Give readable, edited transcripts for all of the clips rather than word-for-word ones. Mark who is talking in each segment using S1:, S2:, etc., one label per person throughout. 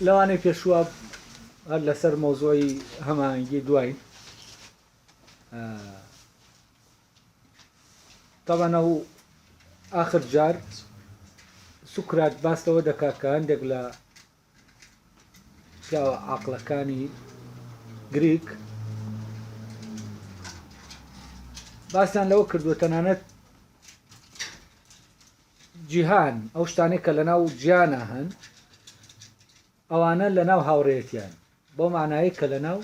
S1: لەوانەی پێشووە هەر لەسەر مەوزوعی هەماهەنگی دواین تەبعەن ئەو ئاخر جار سوکرات باس لەوە دەکات کە هەندێک لە پیاوە عاقڵەکانی گریک باسیان لەوە کردووە تەنانەت جیهان ئەو شتانەی کە لەناو جیانا هەن ئەوانە لەناو هاوڕێیەتیان بەو معنایەی کە لەناو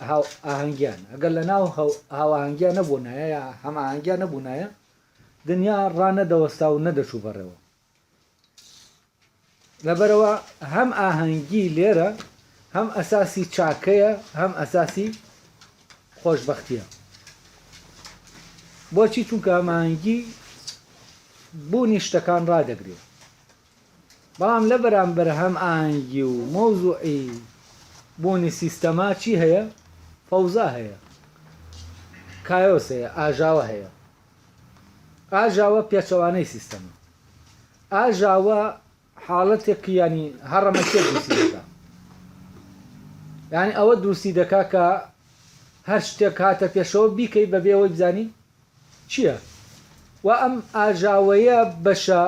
S1: هاوئاهەنگیان ئەگەر لەناو هاوئاهەنگیان نەبوونایە یا هەمئاهەنگیان نەبوونایە دنیا ڕانەدەوەستا و نەدەچوو بەڕێوە لەبەرئەوە هەم ئاهەنگی لێرە هەم ئەساسی چاکەیە هەم ئەساسی خۆشبەختیە بۆچی چونکە هەماهەنگی بوونی شتەکان ڕادەگرێ بەڵام لە بەرامبەر هەم ئاهەنگی و مەوزوعی بوونی سیستەما چی هەیە فەوزا هەیە کایۆس هەیە ئاژاوە هەیە ئاژاوە پێچەوانەی سیستەمە. ئاژاوە حاڵەتێک یانی هەڕەمەکیە دروستی دەکا. یانی ئەوە دروستی دەکا کە هەر شتێک هاتە پێشەوە بیکەی بەبێ ئەوەی بزانی چییە. و ئەم ئاژاوەیە بەشە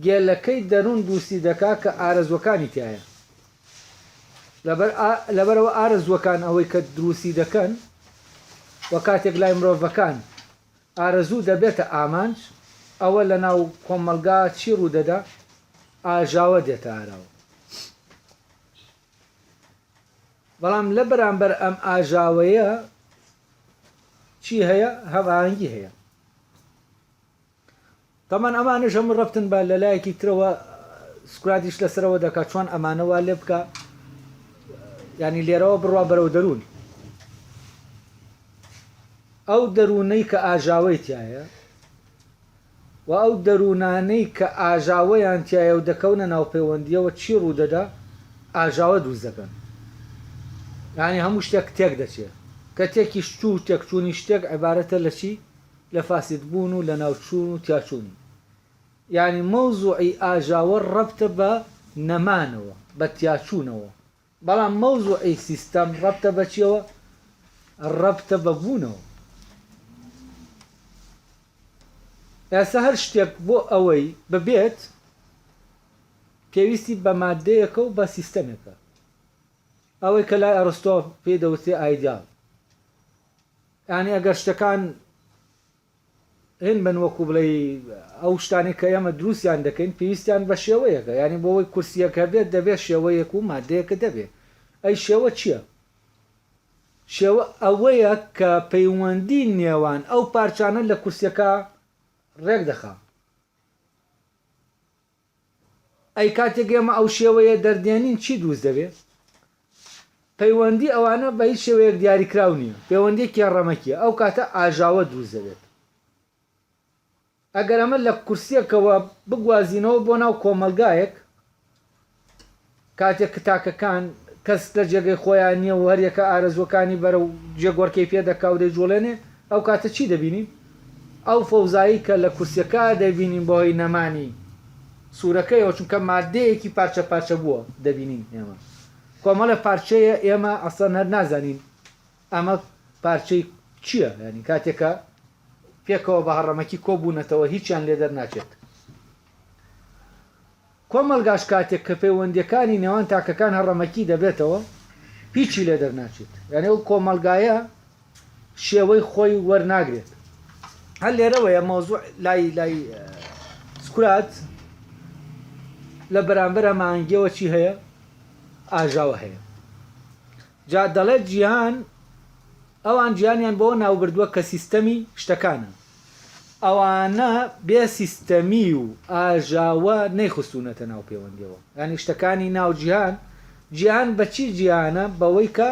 S1: گێلەکەی دەروون دروستی دەکا کە ئارەزووەکانی تیایە. لەبەر لەبەرئەوە ئارەزووەکان ئەوەی کە دروستی دەکەن و کاتێک لای مرۆڤەکان ئارەزوو دەبێتە ئامانج، ئەوە لەناو کۆمەڵگا چی ڕوودەدا؟ ئاژاوە دێتە ئاراوە. بەڵام لە بەرامبەر ئەم ئاژاوەیە چی هەیە؟ هەماهەنگی هەیە. تەبعەن ئەمانەش هەموو ڕەبتن بە لە لایەکی ترەوە سوکراتیش لەسەرەوە دەکات چۆن ئەمانە وا لێ بکە ینی لێرەوە بڕوا بەرەو دەروون ئەو دەروونەی کە ئاژاوەی تایە و ئەو دەروونانەی کە ئاژاوەیان تایە و دەکەونە ناو پەیوەندیەوە چی ڕوودەدا ئاژاوە دروست دەکەن یعنی هەموو شتێک تێک دەچێت کە تێکیش چوو تێکچوونی شتێک عیبارەتە لە چی لە فاسد بوون و لەناوچوون و تیاچوونی. یانی مەوزوعی ئاژاوە ڕەبتە بە نەمانەوە، بە تیاچوونەوە. بەڵام مەوزوعی سیستەم ڕەبتە بە چیەوە؟ ڕەبتە بە بوونەوە. ئێستا هەر شتێک بۆ ئەوەی ببێت پێویستی بە ماددەیەکە و بە سیستەمێکە. ئەوەی کە لای ئەڕستۆ پێی دەوترێ ئایدیاڵ. یانی ئەگەر شتەکان هێن بن وەکو بڵێی ئەو شتانەی کە ئێمە دروستیان دەکەین پێویستیان بە شێوەیەکە یانی بۆ ئەوەی کورسیەک هەبێت دەبێت شێوەیەک و مادەیەکە دەبێت ئەی شێوە چییە؟ شێوە ئەوەیە کە پەیوەندی نێوان ئەو پارچانە لە کورسیەکە ڕێک دەخا. ئەی کاتێک ئێمە ئەو شێوەیە دەردێنین چی دروست دەبێ؟ پەیوەندی ئەوانە بە هیچ شێوەیەک دیاریکراو نییە، پەیوەندییەکی ڕەمەکییە، ئەو کاتە ئاژاوە دروست دەبێت. ئەگەر ئەمە لە کورسییەکەوە بگوازینەوە بۆ ناو کۆمەڵگایەک، کاتێک کە تاکەکان کەس لە جێگەی خۆیان نییە و هەریەکە ئارەزووەکانی بەرەو جێگۆڕکێی پێ دەکا و دەیجوڵێنێ، ئەو کاتە چی دەبینین؟ ئەو فەوزایەی کە لە کورسیەکە دەیبینین بەهۆی نەمانی سوورەکەیەوە، چونکە ماددەیەکی پارچە پارچە بووە، دەبینین ئێمە کۆمەڵێ پارچەیە، ئێمە ئەسڵەن هەر نازانین ئەمە پارچەی چییە، یانی کاتێک کە پێکەوە بە هەڕەمەکی کۆبوونەتەوە هیچیان لێ دەرناچێت. کۆمەڵگاش کاتێک کە پەیوەندیەکانی نێوان تاکەکان هەڕەمەکی دەبێتەوە هیچی لێ دەرناچێت یانی ئەو کۆمەڵگایە شێوەی خۆی وەرناگرێت هەر لێرەوەیە مەوزوع لای لای سکرات لە بەرامبەر هەماهەنگیەوە چی هەیە ئاژاوە هەیە جا دەڵێت جیهان ئەوان جیهانیان بەوە ناوبردووە کە سیستەمی شتەکانە ئەوانە بێ سیستەمی و ئاژاوە نەیخستوونەتە ناو پێوەندیەوە. یانی شتەکانی ناو جیهان، جیهان بە چی جیهانە؟ بەوەی کە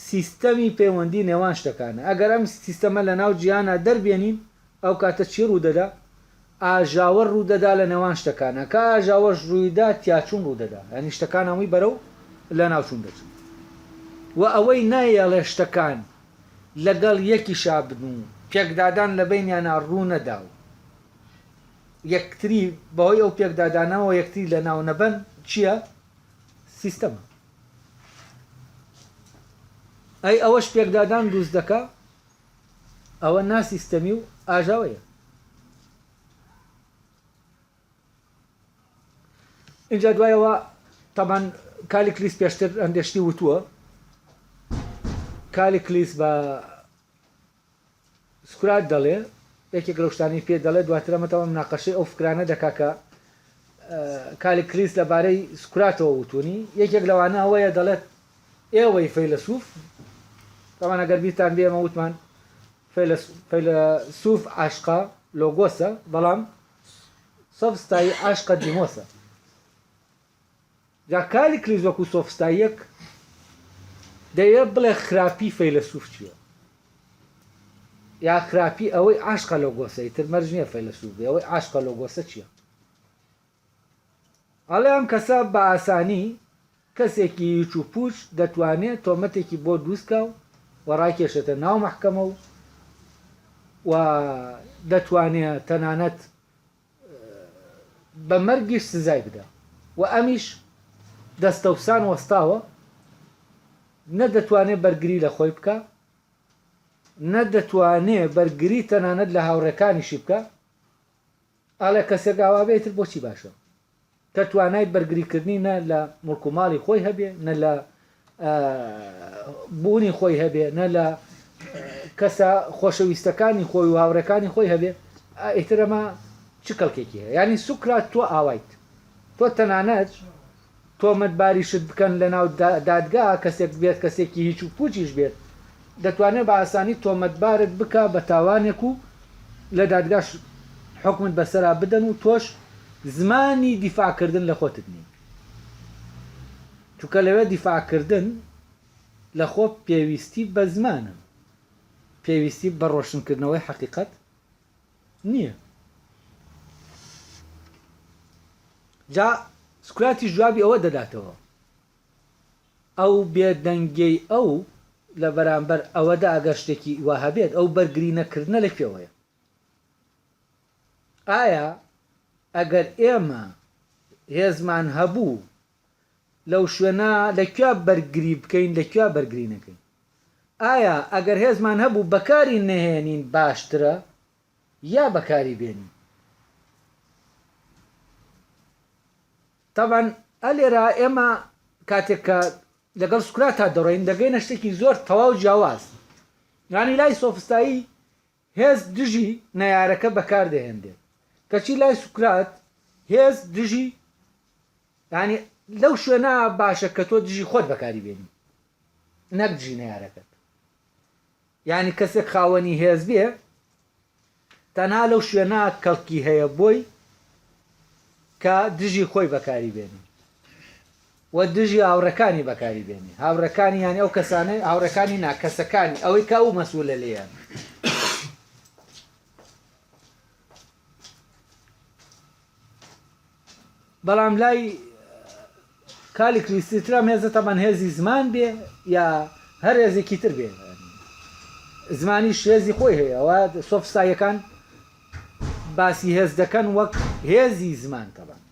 S1: سیستەمی پەیوەندی نێوان شتەکانە. ئەگەر ئەم سیستەمە لە ناو جیهانا دەربێنین، ئەو کاتە چی ڕوودەدا؟ ئاژاوە ڕوودەدا لە نێوان شتەکانا. کە ئاژاوەش ڕوویدا، تیاچوون ڕوودەدا. یانی شتەکان هەمووی بەرەو لەناوچوون دەچن. وە ئەوەی نایەڵێ شتەکان لەگەڵ یەکیشا بن و پێکدادان لە بەینیانا ڕوو نەدا و یەکتری بەهۆی ئەو پێکدادانەوە یەکتری لەناو نەبەن چییە؟ سیستەمە. ئەی ئەوەش پێکدادان دروست دەکا، ئەوە ناسیستەمی و ئاژاوەیە. ئینجا دوایەوە تەبان کالیکلیس پێشتر هەندێ شتی وتووە کالیکلیس بە سوکرات دەڵێ یەکێک لەو شتانەی پێ دەڵێ دواتر ئەمە تەواو مناقەشەی ئەو فکرانە دەکا کە کالیکلیس لەبارەی سوکراتەوە وتونی یەکێک لەوانە ئەوەیە دەڵێت ئێوەی فەیلەسوف تەوان ئەگەر بیرتان بێ ئێمە وتمان فەیلەسوف عاشقە لۆگۆسە بەڵام سۆفستایی عاشقە دیمۆسە جا کالیکلیس وەکو سۆفستاییەک دەیەوێت بڵێ خراپی فەیلەسوف چییە؟ یا خراپی ئەوەی عاشقە لۆگۆسە، ئیتر مەرج نییە فەیلەسوف بێ، ئەوەی عاشقە لۆگۆسە چییە؟ ئەڵێ ئەم کەسە بە ئاسانی کەسێکی هیچ و پوچ دەتوانێت تۆمەتێکی بۆ دروست کا و ڕایکێشێتە ناو مەحکەمە و و دەتوانێت تەنانەت بە مەرگیش سزای بدا و ئەمیش دەستەوسان وەستاوە نە دەتوانێ بەرگری لە خۆی بکا نە دەتوانێ بەرگری تەنانەت لە هاوڕێکانیشی بکا ئاڵێ کەسێک ئاوا بێ ئیتر بۆچی باشە کە توانای بەرگریکردنی نە لە موڵک و ماڵی خۆی هەبێ نە لە بوونی خۆی هەبێ نە لە کەسە خۆشەویستەکانی خۆی و هاوڕێکانی خۆی هەبێ ئیتر ئەمە چ کەڵکێکی هەیە یعنی سوکرات تۆ ئاوایت تۆ تەنانەت تۆمەتباریشت بکەن لە ناو دادگا کەسێک بێت کەسێکی هیچ و پوچیش بێت دەتوانێت بە ئاسانی تۆمەتبارت بکا بە تاوانێک و لە دادگاش حوکمت بەسەرا بدەن و تۆش زمانی دیفاع کردن لە خۆتت نیە چونکە لەوێ دیفاع کردن لە خۆ پێویستی بە زمانە پێویستی بە ڕۆشنکردنەوەی حەقیقەت نییە. جا سوکراتیش جوابی ئەوە دەداتەوە ئەو بێدەنگیەی ئەو لە بەرامبەر ئەوەدا ئەگەر شتێکی وا هەبێت ئەو بەرگری نەکردنە لە کوێوەیە؟ ئایا ئەگەر ئێمە هێزمان هەبوو لەو شوێنە لە کوێ بەرگری بکەین لە کوێ بەرگری نەکەین؟ ئایا ئەگەر هێزمان هەبوو بەکاری نەهێنین باشترە یا بەکاری بێنین؟ تەبعەن ئەلێرە ئێمە کاتێک کە لەگەڵ سوکراتا دەڕۆین دەگەینە شتێکی زۆر تەواو جیاواز یانی لای سۆفستایی هێز دژی نەیارەکە بەکار دەهێنرێت کەچی لای سوکرات هێز دژی یانی لەو شوێنە باشە کە تۆ دژی خۆت بەکاری بێنی نەک دژی نەیارەکەت یانی کەسێک خاوەنی هێز بێ تەنها لەو شوێنە کەڵکی هەیە بۆی کە دژی خۆی بەکاری بێنی و دژی هاوڕەکانی بەکاری بێنی هاوڕەکانی یانی ئەو کەسانەی هاوڕەکانی نا کەسەکانی ئەوەی کە ئەو مەسئولە لێیان بەڵام لای کالیکلیس تر ئەم هێزە تەبعەن هێزی زمان بێ یا هەر هێزێکی تر بێ زمانیش هێزی خۆی هەیە ئەوە سۆفستاییەکان باسی هێز دەکەن وەک هێزی زمان تەبعەن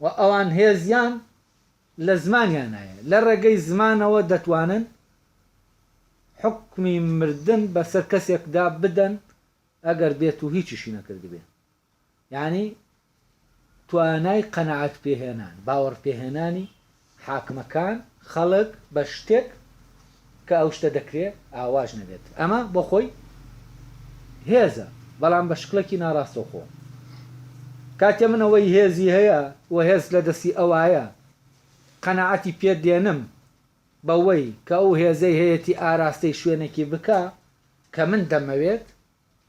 S1: و ئەوان هێزیان لە زمانیان هەیە لە ڕێگەی زمانەوە دەتوانن حوکمی مردن بەسەر کەسێکدا بدەن ئەگەر بێت و هیچیشی نەکردبێ یانی توانای قەناعەت پێهێنان، باوەڕپێهێنانی حاکمەکان، خەڵک، بە شتێک کە ئەو شتە دەکرێ ئاواش نەبێت. ئەمە بۆ خۆی هێزە، بەڵام بە شکڵێکی ناڕاستەوخۆ. کاتێ من ئەوەی هێزی هەیە و هێز لە دەستی ئەوایە قەناعەتی پێ دێنم بەوەی کە ئەو هێزەی هەیەتی ئاراستەی شوێنێکی بکا کە من دەمەوێت،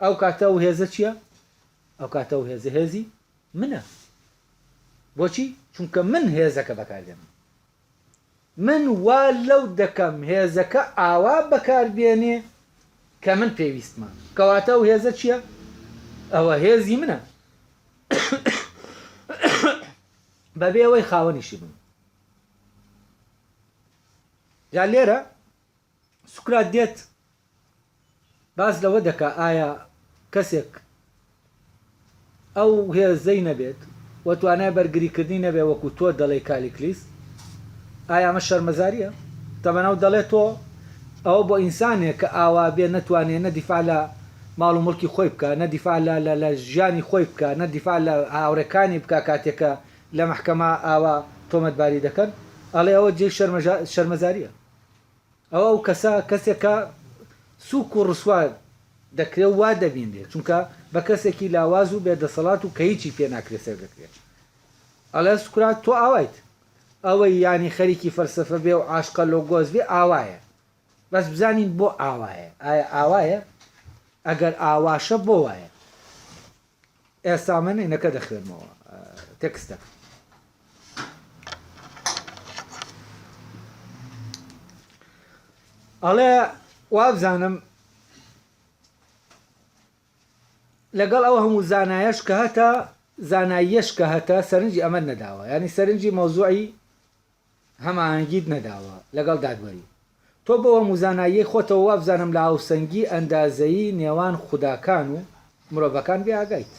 S1: ئەو کاتە ئەو هێزە چیە؟ ئەو کاتە ئەو هێزە هێزی منە. بۆچی؟ چونکە من هێزەکە بەکاردێنم. من وا لەو دەکەم هێزەکە ئاوا بەکاربێنێ کە من پێویستمە. کەواتە ئەو هێزە چیە؟ ئەوە هێزی منە. بەبێ ئەوەی خاوەنیشی بم. جا لێرە سوکرات دێت باس لەوە دەکا ئایا کەسێک ئەو هێزەی نەبێت و توانای بەرگریکردنی نەبێت وەکو تۆ دەڵێی کالیکلیس. ئایا ئەمە شەرمەزاریە؟ تەبعەن ئەو دەڵێ تۆ ئەوە بۆ ئینسانێک کە ئاوا بێ نەتوانێ نە دیفاع لە ماڵ و مڵکی خۆی بکا نە دیفاع لە لە لە ژیانی خۆی بکا نە دیفاع لە هاوڕێکانی بکا کاتێک کە لە مەحکەمە ئاوا تۆمەتباری دەکەن ئەڵێ ئەوە جێی شەرمەزاریە. ئەوە ئەو کەسە کەسێکە سوک و ڕسوا دەکرێ و وا دەبینرێ چونکە بە کەسێکی لاواز و بێ دەسەڵات و کە هیچی پێ ناکرێ سەیر دەکرێ. ئەڵێ سوکرات تۆ ئاوایت. ئەوەی یانی خەریکی فەلسەفە بێ و عاشقە لۆگۆس بێ ئاوایە. بەس بزانین بۆ ئاوایە؟ ئایا ئاوایە؟ ئەگەر ئاواشە بۆ وایە؟ ئێستا من ئینەکە دەخوێنمەوە تێکستەکە. ئەڵێ وابزانم لەگەڵ ئەو هەموو زانایەش کە هەتە زاناییەش کە هەتە سەرنجی ئەمەت نەداوە یانی سەرنجی مەوزوعی هەماهەنگیت نەداوە لەگەڵ دادوەری. تۆ بەو هەموو زاناییەی خۆتەوە وابزانم لە هاوسەنگی ئەندازەیی نێوان خوداکان و مرۆڤەکان بێ ئاگایت.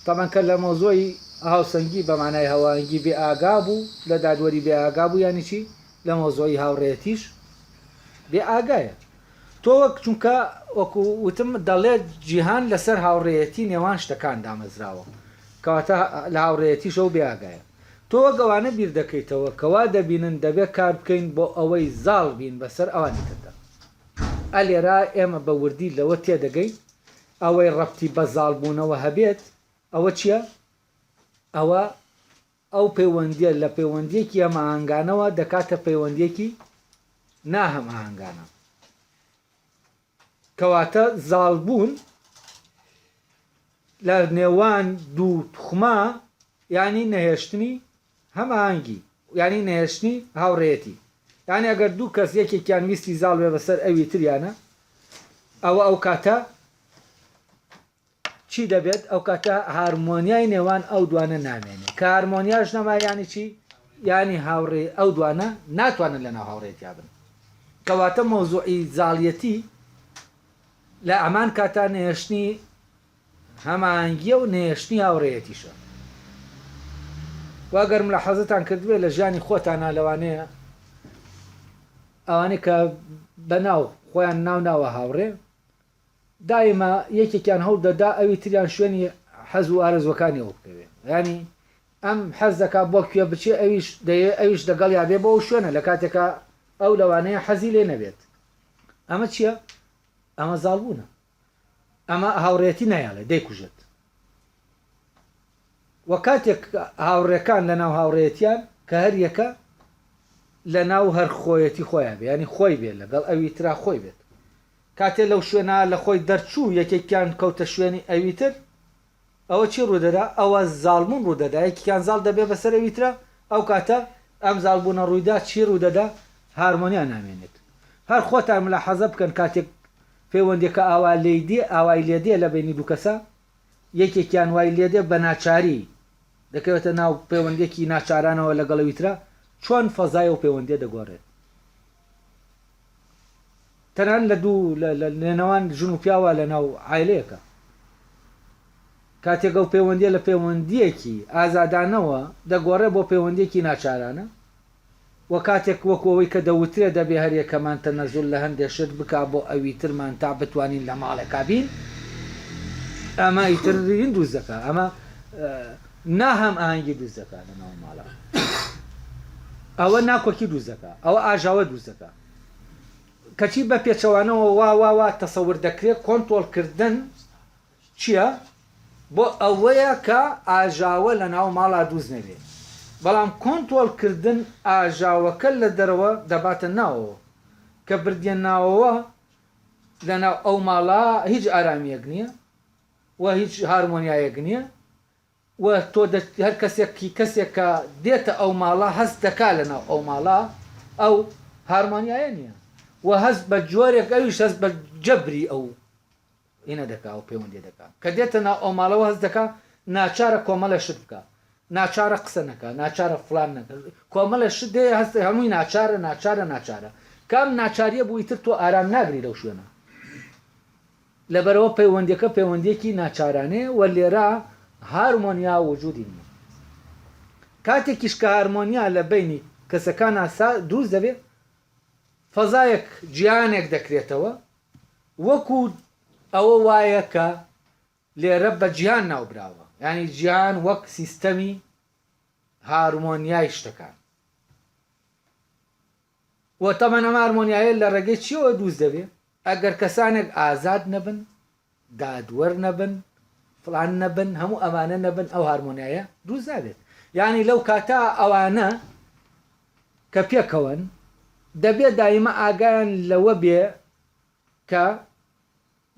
S1: تەبعەن کە لە مەوزوعی هاوسەنگی بە مانای هەواهەنگی بێ ئاگا بوو، لە دادوەری بێ ئاگا بوو یانی چی؟ لە مەوزوعی هاوڕێیەتیش بێ ئاگایە. تۆ وەک چونکە وەکو وتم دەڵێت جیهان لەسەر هاوڕێیەتی نێوان شتەکان دامەزراوە. کەواتە لە هاوڕێیەتیشەوە بێ ئاگایە. تۆ وەک ئەوانە بیر دەکەیتەوە کە وا دەبینن دەبێت کار بکەین بۆ ئەوەی زاڵ بین بەسەر ئەوانی تردا. ئا لێرە ئێمە بە وردی لەوە تێدەگەین ئەوەی ڕەبتی بە زاڵبوونەوە هەبێت ئەوە چییە؟ ئەوە ئەو پەیوەندییە لە پەیوەندییەکی هەماهەنگانەوە دەکاتە پەیوەندییەکی ناهەماهەنگانە. کەواتە زاڵبوون لە نێوان دوو توخمە یانی نەهێشتنی هەماهەنگی یانی نەهێشتنی هاوڕێیەتی یانی ئەگەر دوو کەس یەکێکیان ویستی زاڵ بێ بەسەر ئەوی تریانە ئەوە ئەو کاتە چی دەبێت ئەو کاتە هارمۆنیای نێوان ئەو دوانە نامێنێ کە هارمۆنیاش نەما یانی چی یانی هاوڕێ ئەو دوانە ناتوانن لەناو هاوڕێتیا بن کەواتە مەوزوعی زاڵیەتی لە ئەمان کاتا نەهێشتنی هەماهەنگیە و نەهێشتنی هاوڕێیەتیشە وە گەر ملاحەزەتان کردبێت لە ژیانی خۆتانا لەوانەیە ئەوانەی کە بەناو خۆیان ناو ناوە هاوڕێ دایمە یەکێکیان هەوڵ دەدا ئەوی تریان شوێنی حەز و ئارەزوەکانی ئەو بکەوێ ینی ئەم حەز دەکا بۆ کوێ بچێ ئەویش دەیەوێ ئەویش لەگەڵیا بێ بۆ ئەو شوێنە لە کاتێکا ئەو لەوانەیە حەزی لێ نەبێت ئەمە چییە؟ ئەمە زاڵبوونە ئەمە هاوڕێتی نایەڵێ دەیکوژێت و کاتێک هاوڕێکان لە ناو هاوڕێتیان کە هەر یەکە لە ناو هەر خۆیەتی خۆیان بێ ینی خۆی بێ لەگەڵ ئەوی ترا خۆی بێت کاتێ لەو شوێنە لە خۆی دەرچوو یەکێکیان کەوتە شوێنی ئەوی تر ئەوە چی ڕوودەدا؟ ئەوە زاڵبوون ڕوودەدا، یەکێکیان زاڵ دەبێ بەسەر ئەوی ترا، ئەو کاتە ئەم زاڵبوونە ڕوویدا چی ڕوودەدا؟ هارمۆنیا نامێنێت. هەر خۆتان ملاحەزە بکەن کاتێک پەیوەندیەکە ئاوا لێی دێ، ئاوای لێ دێ لە بەینی دوو کەسا، یەکێکیان وای لێ دێ بە ناچاری دەکەوێتە ناو پەیوەندیەکی ناچارانەوە لەگەڵ ئەوی ترا، چۆن فەزای ئەو پەیوەندیە دەگۆڕێت؟ تەنانەت لە دوو لە نێوان ژن و پیاوە لە ناو عایلەیەکە کاتێک ئەو پەیوەندیە لە پەیوەندیەکی ئازادانەوە دەگۆڕێ بۆ پەیوەندیەکی ناچارانە و کاتێک وەکو ئەوەی کە دەوترێ دەبێ هەریەکەمان تەنەزول لە هەندێ شت بکا بۆ ئەوی ترمان تا بتوانین لە ماڵێکا بین ئەمە ئیتر هین دروست دەکا ئەمە ناهەم ئاهەنگی دروست دەکا لە ناو ماڵە ئەوە ناکۆکی دروست دەکا ئەوە ئاژاوە دروست دەکا کەچی بە پێچەوانەوە وا وا وا تەسەور دەکرێت کۆنتۆڵ کردن چییە؟ بۆ ئەوەیە کە ئاژاوە لە ناو ماڵا دروست نەبێ بەڵام کۆنتۆڵ کردن ئاژاوەکە لە دەرەوە دەباتە ناوەوە کە بردیە ناوەوە لە ناو ئەو ماڵا هیچ ئارامیەک نییە و هیچ هارمۆنیایەک نییە و تۆ هەر کەسێک کەسێک کە دێتە ئەو ماڵە هەست دەکا لە ناو ئەو ماڵە ئەو هارمۆنیایە نییە و هەست بە جۆرێک ئەویش هەست بە جەبری ئەو ئینە دەکا ئەو پەیوەندیە دەکا کە دێتە ناو ئەو ماڵەوە هەست دەکا ناچارە کۆمەڵێ شت بکا ناچارە قسە نەکا ناچارە فلان نەکا کۆمەڵێ شت دێ هەست هەمووی ناچارە ناچارە ناچارە کام ناچاریە بوو ئیتر تۆ ئارام ناگری لەو شوێنە لەبەرئەوە پەیوەندیەکە پەیوەندیەکی ناچارانەیە و لێرە هارمۆنیا وجودی نیە. کاتێکیش کە هارمۆنیا لە بەینی کەسەکانا سا دروست دەبێ، فەزایەک، جیهانێک دەکرێتەوە، وەکو ئەوە وایە کە لێرە بە جیهان ناوبراوە، یانی جیهان وەک سیستەمی هارمۆنیای شتەکان. وە تەبعەن ئەم هارمۆنیایە لە ڕێگەی چیەوە دروست دەبێ؟ ئەگەر کەسانێک ئازاد نەبن، دادوەر نەبن، فڵان نەبن، هەموو ئەمانە نەبن ئەو هارمۆنیایە دروست نابێت. یانی لەو کاتە ئەوانە کە پێکەوەن دەبێ دایمە ئاگایان لەوە بێ کە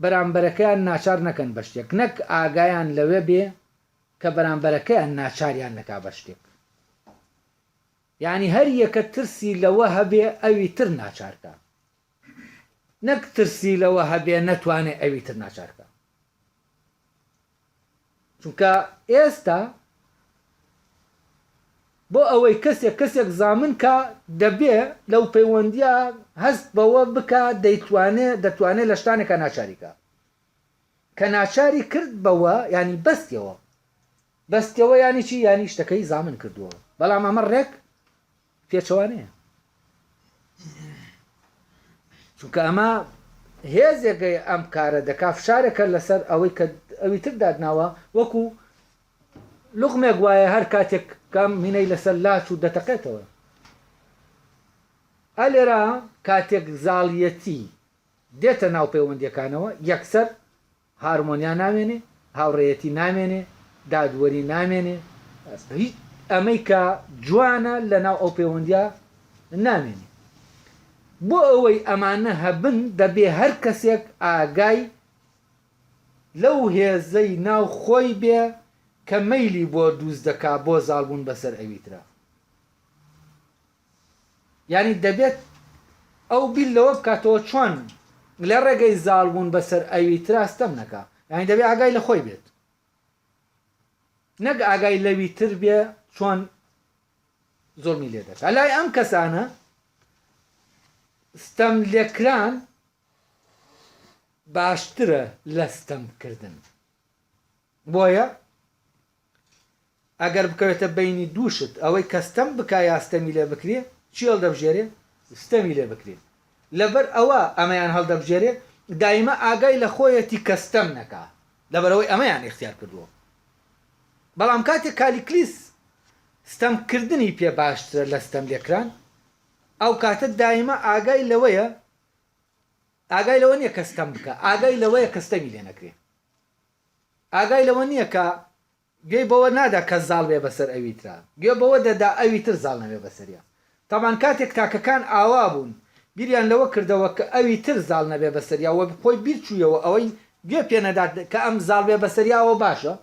S1: بەرامبەرەکەیان ناچار نەکەن بە شتێک، نەک ئاگایان لەوێ بێ کە بەرامبەرەکەیان ناچاریان نەکا بە شتێک. یانی هەر یەکە ترسی لەوە هەبێ ئەوی تر ناچار کا. نەک ترسی لەوە هەبێ نەتوانێ ئەوی تر ناچار کا. چونکە ئێستا بۆ ئەوەی کەسێک کەسێک زامن کا دەبێ لەو پەیوەندیە هەست بەوە بکا دەیتوانێ دەتوانێ لە شتانێکا ناچاری کا. کە ناچاری کرد بەوە یانی بەستیەوە. بەستیەوە یانی چی؟ یانی شتەکەی زامن کردووە. بەڵام ئەمە ڕێک پێچەوانەیە. چونکە ئەمە هێزێکەی ئەم کارە دەکا فشارێکە لەسەر ئەوەی کە ئەوی تر دادناوە وەکو لوغمێک وایە هەر کاتێک کەم مینەی لەسەر لاچ و دەتەقێتەوە. ئا لێرە کاتێک زاڵیەتی دێتە ناو پەیوەندیەکانەوە یەکسەر هارمۆنیا نامێنێ، هاوڕێیەتی نامێنێ، دادوەری نامێنێ، هیچ ئەمەی کە جوانە لە ناو ئەو پەیوەندیە نامێنێ. بۆ ئەوەی ئەمانە هەبن دەبێ هەر کەسێک ئاگای لەو هێزەی ناو خۆی بێ کە مەیلی بۆ دووست دەکا بۆ زاڵبوون بەسەر ئەویترا. یانی دەبێت ئەو بیر لەوە بکاتەوە چۆن لە ڕێگەی زاڵبوون بەسەر ئەوی ترا ستەم نەکا. یانی دەبێت ئاگای لە خۆی بێت. نەک ئاگای لەوی تر بێ چۆن زوڵمی لێ دەکا. لای ئەم کەسانە ستەم لێکران باشترە لە ستەمکردن. بۆیە ئەگەر بکەوێتە بەینی دوو شت، ئەوەی کە ستەم بکا یا ستەمی لێ بکرێ، چی هەڵدەبژێرێ؟ ستەمی لێ بکرێ. لەبەر ئەوە ئەمەیان هەڵدەبژێرێ، دایمە ئاگای لە خۆیەتی کە ستەم نەکا، لەبەرئەوەی ئەمەیان ئیختیار کردووە. بەڵام کاتێک کالیکلیس ستەم کردنی پێ باشترە لە ستەم لێکران، ئەو کاتە دایمە ئاگای لەوەیە، ئاگای لەوە نییە کە ستەم بکا، ئاگای لەوەیە کە ستەمی لێ نەکرێ. ئاگای لەوە نییە کە گوێی بەوە نادا کەس زاڵ بێ بەسەر ئەوی ترا، گوێ بەوە دەدا ئەوی تر زاڵ نەبێ بەسەریا. تەبعەن کاتێک تاکەکان ئاوا بوون، بیریان لەوە کردەوە کە ئەوی تر زاڵ نەبێ بەسەریا و خۆی بیر چوویەوە ئەوەی گوێ پێ نەدات کە ئەم زاڵ بێ بەسەریا ئەوە باشە،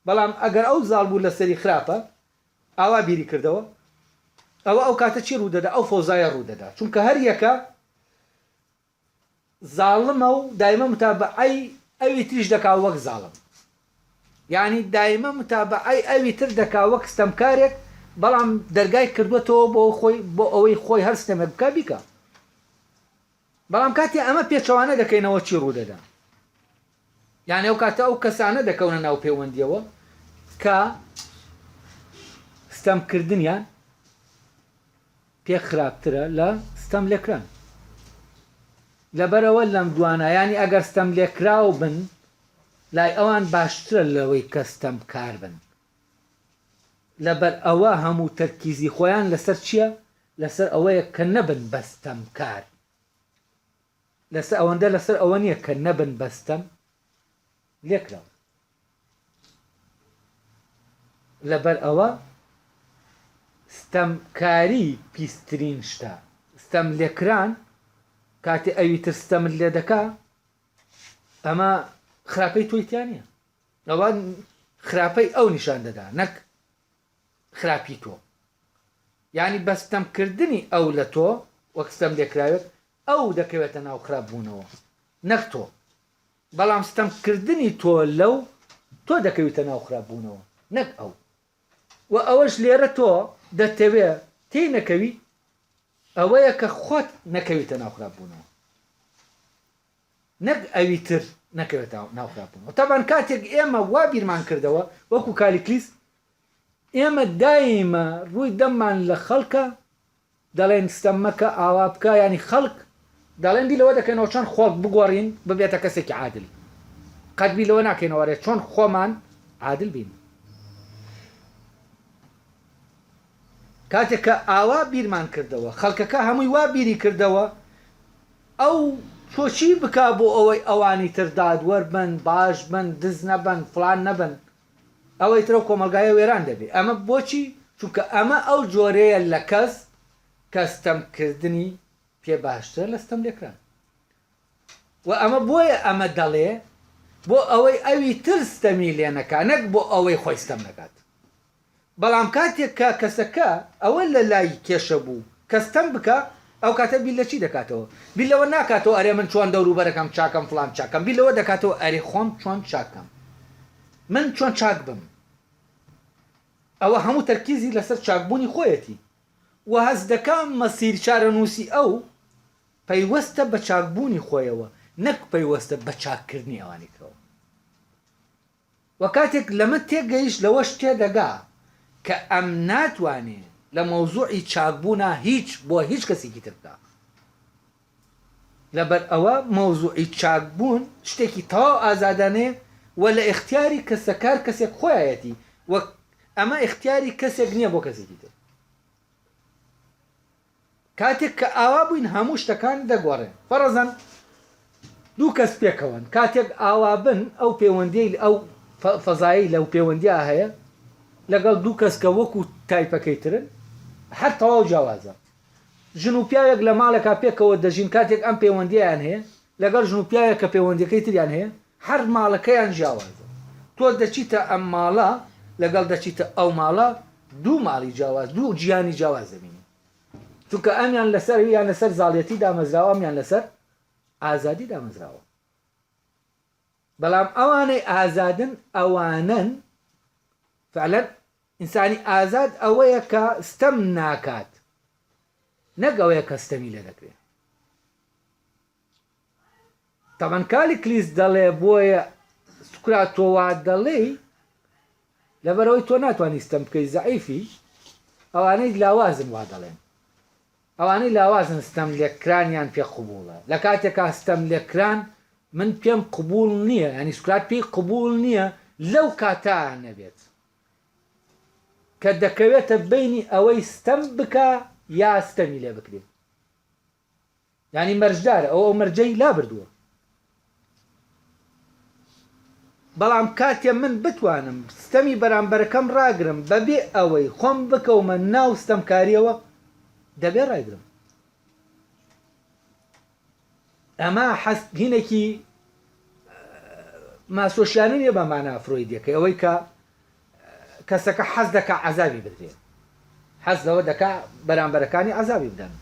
S1: بەڵام ئەگەر ئەو زاڵ بوو لەسەری خراپە، ئاوا بیری کردەوە، ئەوە ئەو کاتە چی ڕوو دەدا؟ ئەو فەوزایە ڕوو دەدا، چونکە هەر یەکە زاڵمە و دایمە متابەعەی ئەوی تریش دەکا وەک زاڵم یانی دایمە متابەعەی ئەوی تر دەکا وەک ستەمکارێک بەڵام دەرگای کردوەتەوە بۆ خۆی بۆ ئەوەی خۆی هەر ستەمێک بکا بیکا بەڵام کاتێ ئەمە پێچەوانە دەکەینەوە چی ڕوودەدا یانی ئەو کاتە ئەو کەسانە دەکەونە ناو پەیوەندیەوە کە ستەمکردنیان پێ خراپترە لە ستەم لێکران لەبەرئەوە لەم دوانە یانی ئەگەر ستەم لێکراو بن لای ئەوان باشترە لەوەی کە ستەمکار بن لەبەر ئەوە هەموو تەرکیزی خۆیان لەسەر چییە لەسەر ئەوەیە کە نەبن بە ستەمکار لەسەر ئەوەندە لەسەر ئەوە نییە کە نەبن بە ستەم لێکراو لەبەر ئەوە ستەمکاری پیسترین شتە ستەم لێکران کاتێ ئەوی تر ستەمت لێ دەکا ئەمە خراپەی تۆی تیا نییە ئەوە خراپەی ئەو نیشان دەدا نەک خراپی تۆ یعنی بە ستەمکردنی ئەو لە تۆ وەک ستەم لێکراوێک ئەو دەکەوێتە ناو خراپ بوونەوە نەک تۆ بەڵام ستەم کردنی تۆ لەو تۆ دەکەویتە ناو خراپ بوونەوە نەک ئەو وە ئەوەش لێرە تۆ دەتەوێ تێی نەکەوی ئەوەیە کە خۆت نەکەویتە ناو خراپ بوونەوە نەک ئەوی تر نەکەوێتە ناو خراپ بوونەوە تەبان کاتێک ئێمە وا بیرمان کردەوە وەکو کالیکلیس ئێمە دایمە ڕووی دەممان لە خەڵکە. دەڵێن ستەم مەکە ئاوا بکە یانی خەڵک دەڵێن بیر لەوە دەکەینەوە چۆن خۆڵک بگۆڕین ببێتە کەسێکی عادل قەت بیر لەوە ناکەینەوە ئەرێ چۆن خۆمان عادل بین کاتێک کە ئاوا بیرمان کردەوە خەڵکەکە هەمووی وا بیری کردەوە ئەو تۆ چی بکا بۆ ئەوەی ئەوانی تر دادوەر بن باش بن دز نەبن فڵان نەبن ئەوەی تر ئەو کۆمەڵگایە وێران دەبێ ئەمە بۆچی چونکە ئەمە ئەو جۆرەیە لە کەس کە ستەم کردنی پێ باشترە لە ستەم لێکران و ئەمە بۆیە ئەمە دەڵێ بۆ ئەوەی ئەوی تر ستەمی لێ نەکا نەک بۆ ئەوەی خۆی ستەم نەکات بەڵام کاتێک کە کەسەکە ئەوە لە لای کێشە بوو کە ستەم بکا ئەو کاتە بیر لە چی دەکاتەوە؟ بیر لەوە ناکاتەوە ئەرێ من چۆن دەوروبەرەکەم چاکەم فڵان چاکەم بیر لەوە دەکاتەوە ئەرێ خۆم چۆن چاکەم من چۆن چاک بم ئەوە هەموو تەرکیزی لەسەر چاکبوونی خۆیەتی و هەست دەکا مەسیر چارەنووسی ئەو پەیوەستە بە چاکبوونی خۆیەوە نەک پەیوەستە بە چاککردنی ئەوانی ترەوە. وە کاتێک لەمە تێگەیشت لەوەش تێدەگا کە ئەم ناتوانێ لە مەوزوعی چاکبوونا هیچ بۆ هیچ کەسێکی تر بکا. لەبەر ئەوە مەوزوعی چاکبوون شتێکی تەواو ئازادانەیە و لە ئیختیاری کەسەکار کەسێک خۆیایەتی و ئەمە ئیختیاری کەسێک نییە بۆ کەسێکی تر. کاتێک کە ئاوا بووین هەموو شتەکان دەگۆڕێن. فەڕزەن دوو کەس پێکەوەن، کاتێک ئاوا بن ئەو پێوەندیەی ئەو فەزایەی لەو پێوەندیا هەیە لەگەڵ دوو کەس کە وەکو تایپەکەی ترن هەر تەواو جیاوازە. ژن و پیاوێک لە ماڵێکا پێکەوە دەژین کاتێک ئەم پێوەندیەیان هەیە لەگەڵ ژن و پیاوێک کە پێوەندیەکەی تریان هەیە هەر ماڵەکەیان جیاوازە. تۆ دەچیتە ئەم ماڵە لەگەڵ دەچیتە ئەو ماڵە دوو ماڵی جیاواز دوو جیهانی جیاواز دەبینی چونکە ئەمیان لەسەر یان لەسەر زاڵیەتی دامەزراوە ئەمیان لەسەر ئازادی دامەزراوە بەڵام ئەوانەی ئازادن ئەوانن فعلا ئینسانی ئازاد ئەوەیە کە ستەم ناکات نەک ئەوەیە کە ستەمی لێ دەکرێت تەبعەن کالیکلیس دەڵێ بۆیە سوکرات تۆ وا دەڵێی لەبەرئەوەی تۆ ناتوانی ستەم بکەی زەعیفی ئەوانەی لاوازن وا دەڵێن ئەوانەی لاوازن ستەم لێکرانیان پێ قبوڵە لە کاتێکا ستەم لێکران من پێم قبوڵ نییە ینی سوکرات پێی قبوڵ نییە لەو کاتە نەبێت کە دەکەوێتە بینی ئەوەی ستەم بکە یا ستەمی لێ بکرێت یانی مەرجدارە ئەو ئەو مەرجەی لابردووە بەڵام کاتێ من بتوانم ستەمی بەرامبەرەکەم ڕاگرم بەبێ ئەوەی خۆم بکەومە ناو ستەمکاریەوە دەبێ ڕایگرم ئەمە حەست هینێکی ماسۆشیانە نیە بە مانا فرۆیدیەکەی ئەوەی کە کەسەکە حەز دەکا عەزابی بدرێ حەز لەوە دەکا بەرامبەرەکانی عەزابی بدەن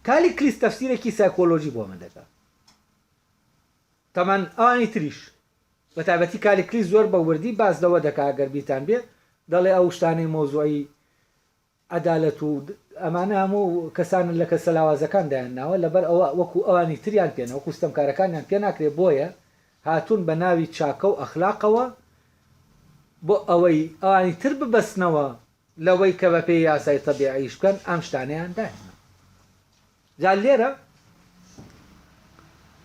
S1: کالیکلیس تەفسیرێکی سایکۆلۆژی بۆ من دەکا تەمان ئەوانی تریش بە تایبەتی کالیکلیس زۆر بە وردی باس لەوە دەکا گەر بیرتان بێ دەڵێ ئەو شتانەی مەوزوعی عەدالەت و ئەمانە هەموو کەسانن لە کەسە لاوازەکان دایان ناوە لەبەر ئەوە وەکو ئەوانی تریان پێ وەکو ستەمکارەکانیان پێ ناکرێ بۆیە هاتوون بە ناوی چاکە و ئەخلاقەوە بۆ ئەوەی ئەوانی تر ببەستنەوە لەوەی کە بەپێی یاسای تەبیعی ئیش بکەن ئەم شتانەیان داهێنا جا لێرە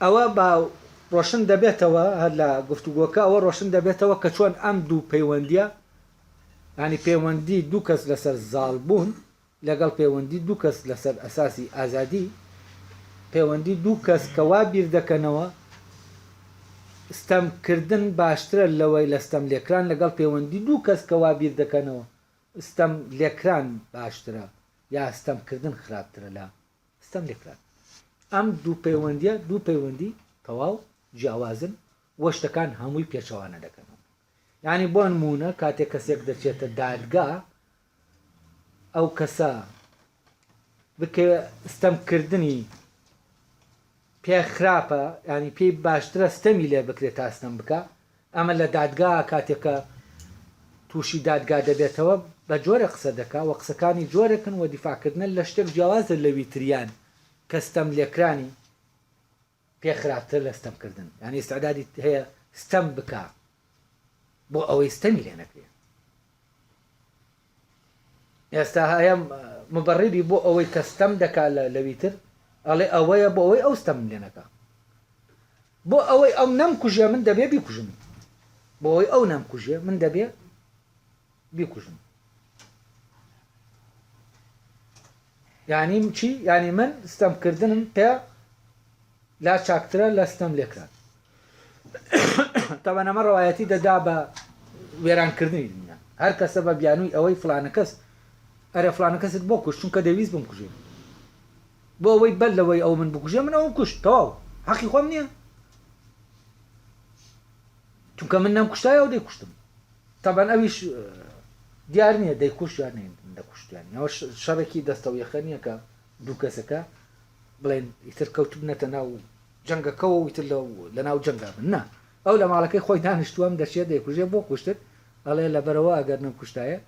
S1: ئەوە با ڕۆشن دەبێتەوە هەر لە گفتوگۆکە ئەوە ڕۆشن دەبێتەوە کە چۆن ئەم دوو پەیوەندیە ینی پەیوەندی دوو کەس لەسەر زاڵ بوون لەگەڵ پەیوەندی دوو کەس لەسەر ئەساسی ئازادی پەیوەندی دوو کەس کە وا بیر دەکەنەوە ستەمکردن باشترە لەوەی لە ستەم لێکران لەگەڵ پەیوەندی دوو کەس کە وا بیر دەکەنەوە ستەم لێکران باشترە یا ستەم کردن خراپترە لە ستەم لێکران؟ ئەم دوو پەیوەندیە دوو پەیوەندی تەواو جیاوازن و شتەکان هەمووی پێچەوانە دەکەنەوە. یانی بۆ نموونە کاتێک کەسێک دەچێتە دادگا ئەو کەسە بکەوێ ستەم کردنی پێ خراپە یانی پێی باشترە ستەمی لێ بکرێت تا ستەم بکا ئەمە لە دادگا کاتێک کە تووشی دادگا دەبێتەوە بە جۆرێک قسە دەکا و قسەکانی جۆرێکن و دیفاعکردنە لە شتێک جیاوازە لەوی تریان کە ستەم لێکرانی پێ خراپتر لە ستەمکردن یانی ئیستعدادی هەیە ستەم بکا بۆ ئەوەی ستەمی لێ نەکرێ. ئێستا هەیە مبەڕیری بۆ ئەوەی کە ستەم دەکا لە لەوی تر ئەڵێ ئەوەیە بۆ ئەوەی ئەو ستەمم لێ نەکا بۆ ئەوەی ئەو نەمکوژێ من دەبێ بیکوژم بۆ ئەوەی ئەو نەمکوژێ من دەبێ بیکوژم یعنی چی یعنی من ستەمکردنم پێ لا چاکترە لە ستەم لێکران تەبەن ئەمە ڕەوایەتی دەدا بە وێرانکردنی دنیا هەر کەسە بە بیانووی ئەوەی فلانە کەس ئەرێ فلانە کەست بۆ کوشت چونکە دەویست بمکوژێ بۆ ئەوەی بەر لەوەی ئەو من بکوژێ من ئەوم کوشت تەواو حەقی خۆم نییە چونکە من نەمکوشتای ئەو دەیکوشتم تەبەن ئەویش دیار نییە دەیکوشت یان دەکوشتیان ئەوە شەڕێکی دەستەو یەخە نییە کە دوو کەسەکە بڵێن ئیتر کەوتبنەتە ناو جەنگەکەوە و ئیتر لە ناو جەنگا بن نا ئەو لە ماڵەکەی خۆی دانیشتووە ئەم دەچێت دەیکوژێ بۆ کوشتت ئەڵێ لەبەرەوە ئەگەر نەمکوشتایە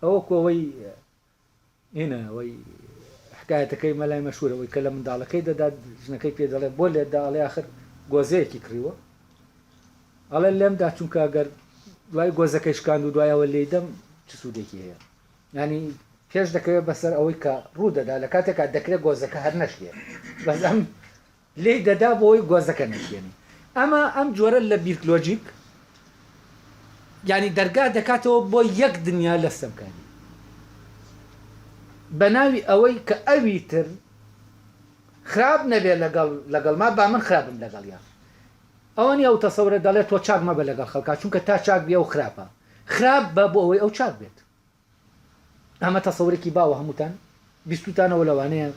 S1: ئەوە کۆوەی هینە ئەوەی حکایەتەکەی مەلای مەشهورە ئەوەی کە لە منداڵەکەی دەدات ژنەکەی پێ دەڵێ بۆ لێت دا ئەڵێ ئاخر گۆزەیەکی کڕیوە ئەڵێ لێم دا چونکە ئەگەر دوای گۆزەکەی شکاند و دوایەوە لێی دەم چ سوودێکی هەیە ینی پێش دەکەوێت بەسەر ئەوەی کە ڕوو دەدا لە کاتێکا دەکرێت گۆزەکە هەر نەشکێ بەس ئەم لێی دەدا بۆ ئەوەی گۆزەکە نەشکێنی ئەمە ئەم جۆرە لە بیرلۆجیک یانی دەرگا دەکاتەوە بۆ یەک دنیا لە ستەمکاری بە ناوی ئەوەی کە ئەوی تر خراپ نەبێ لەگەڵ لەگەڵما با من خراپم لەگەڵیا ئەوە نیە ئەو تەسەورە دەڵێت تۆ چاک مەبە لەگەڵ خەڵکا چونکە تا چاک بی ئەو خراپە خراپ بە بۆ ئەوەی ئەو چاک بێت ئەمە تەسەورێکی باوە هەمووتان بیستوتانەوە لەوانەیە